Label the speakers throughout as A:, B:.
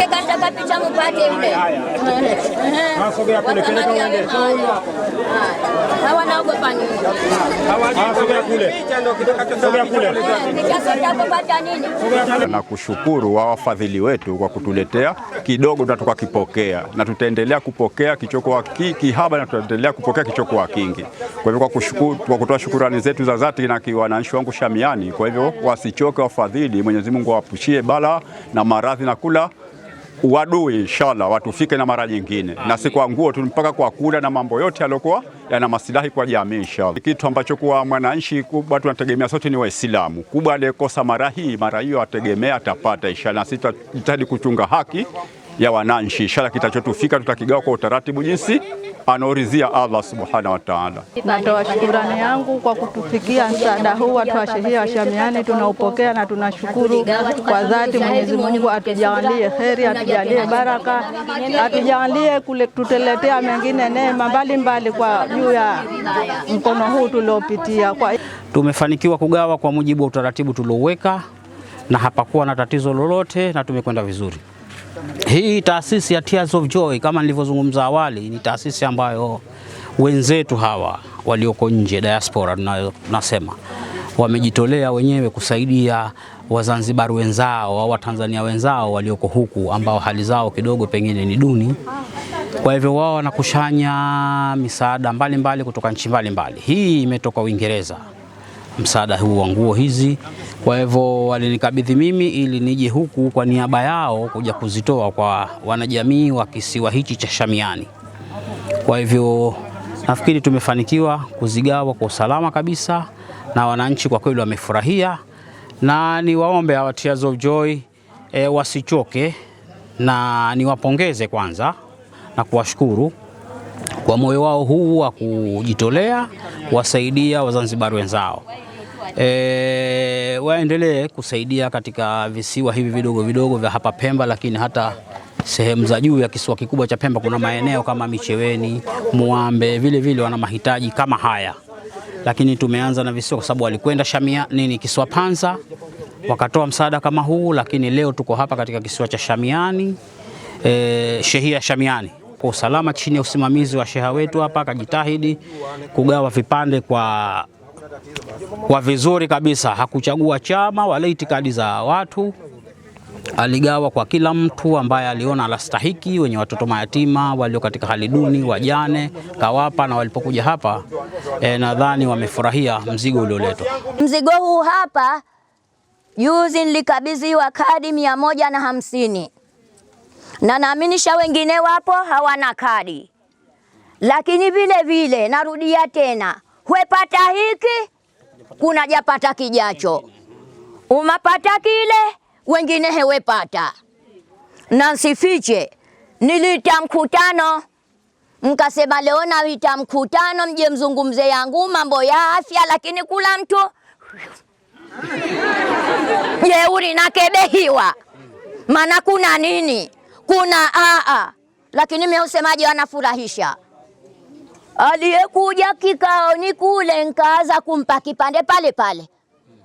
A: Kataka picha mupate yule.
B: Sogea kule, peleka uende.
A: Hawa naogopa nini?
B: Sogea kule. Sogea kule.
A: Picha sote hapo nini?
C: Na kushukuru wa wafadhili wetu kwa kutuletea kidogo na tukakipokea, na tutaendelea kupokea kichokuwa kihaba na tutaendelea kupokea kichokuwa kingi. Kwa hivyo kwa kushukuru, kwa kutoa shukurani zetu za dhati na wananchi wangu Shamiani. Kwa hivyo wasichoke wafadhili, Mwenyezi Mungu awapushie bala na maradhi na kula uadui, inshallah watufike na mara nyingine, na si kwa nguo tu, mpaka kwa kula na mambo yote yaliokuwa yana masilahi kwa jamii inshallah. Kitu ambacho kwa mwananchi kubwa tunategemea sote ni Waislamu, kubwa aliyekosa mara hii mara hiyo ategemea atapata inshallah, na sisi tutajitahidi kuchunga haki ya wananchi inshallah. Kitachotufika tutakigawa kwa utaratibu jinsi anaoridhia Allah subhanahu wa ta'ala.
D: Natoa shukurani yangu kwa kutufikia msaada huu watu wa shehia wa Shamiani, tunaupokea na tunashukuru kwa dhati. Mwenyezi Mungu atujalie heri, atujalie baraka, atujalie kutuletea mengine neema mbalimbali kwa juu ya mkono huu tuliopitia. Kwa
E: Tumefanikiwa kugawa kwa mujibu wa utaratibu tuliouweka na hapakuwa na tatizo lolote na tumekwenda vizuri. Hii taasisi ya Tears of Joy kama nilivyozungumza awali ni taasisi ambayo wenzetu hawa walioko nje diaspora tunasema wamejitolea wenyewe kusaidia Wazanzibari wenzao au Watanzania wenzao walioko huku ambao hali zao kidogo pengine ni duni. Kwa hivyo wao wanakushanya misaada mbalimbali kutoka nchi mbalimbali. Hii imetoka Uingereza, msaada huu wa nguo hizi. Kwa hivyo walinikabidhi mimi ili nije huku kwa niaba yao kuja kuzitoa kwa wanajamii wa kisiwa hichi cha Shamiani. Kwa hivyo nafikiri tumefanikiwa kuzigawa kwa usalama kabisa, na wananchi kwa kweli wamefurahia, na niwaombe hawa Tears of Joy wasichoke, na niwapongeze kwanza na kuwashukuru kwa moyo wao huu wa kujitolea kuwasaidia Wazanzibari wenzao. Waendelee kusaidia katika visiwa hivi vidogo vidogo vya hapa Pemba, lakini hata sehemu za juu ya kisiwa kikubwa cha Pemba kuna maeneo kama Micheweni, Muambe, vile vile wana mahitaji kama haya, lakini tumeanza na visiwa kwa sababu walikwenda Shamia nini kisiwa Panza wakatoa msaada kama huu, lakini leo tuko hapa katika kisiwa cha Shamiani, shehia Shamiani kwa usalama chini ya usimamizi wa sheha wetu hapa, akajitahidi kugawa vipande kwa vizuri kabisa. Hakuchagua chama wala itikadi za watu, aligawa kwa kila mtu ambaye aliona alastahiki, wenye watoto mayatima, walio katika hali duni, wajane kawapa, na walipokuja hapa nadhani wamefurahia mzigo ulioletwa.
A: Mzigo huu hapa juzi nilikabidhiwa kadi 150 na naaminisha wengine wapo hawana kadi, lakini vile vile narudia tena, hwepata hiki kuna japata kijacho, umapata kile wengine hewepata. Na nsifiche, niliita mkutano mkasema leo naita mkutano mje mzungumze yangu mambo ya afya, lakini kula mtu jeuri nakebehiwa, maana kuna nini? Kuna aa, lakini mimi usemaje, wanafurahisha. Aliyekuja kikaoni kule nkaanza kumpa kipande pale pale.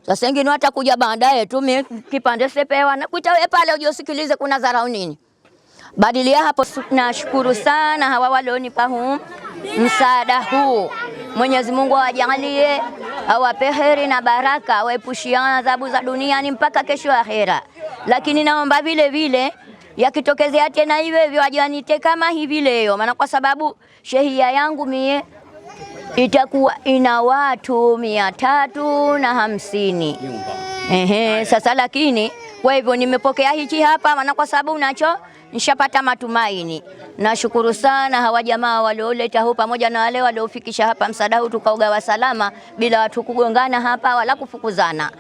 A: Sasa wengine watakuja baadaye tu, mimi kipande sepewa na kuita wewe pale uje usikilize kuna dharau nini. Badilia hapo. Nashukuru sana hawa walionipa huu msaada huu. Mwenyezi Mungu awajalie, awape heri na baraka, awaepushie adhabu za duniani mpaka kesho akhera. Lakini naomba vile vile yakitokezea tena hivyo hivyo wajanite kama hivi leo, maana kwa sababu shehia yangu mie itakuwa ina watu 350. Ehe, sasa lakini kwa hivyo nimepokea hichi hapa, maana kwa sababu nacho nishapata matumaini. Nashukuru sana hawa jamaa walioleta huu pamoja na wale waliofikisha hapa msaada huu, tukaugawa salama bila watu kugongana hapa wala kufukuzana.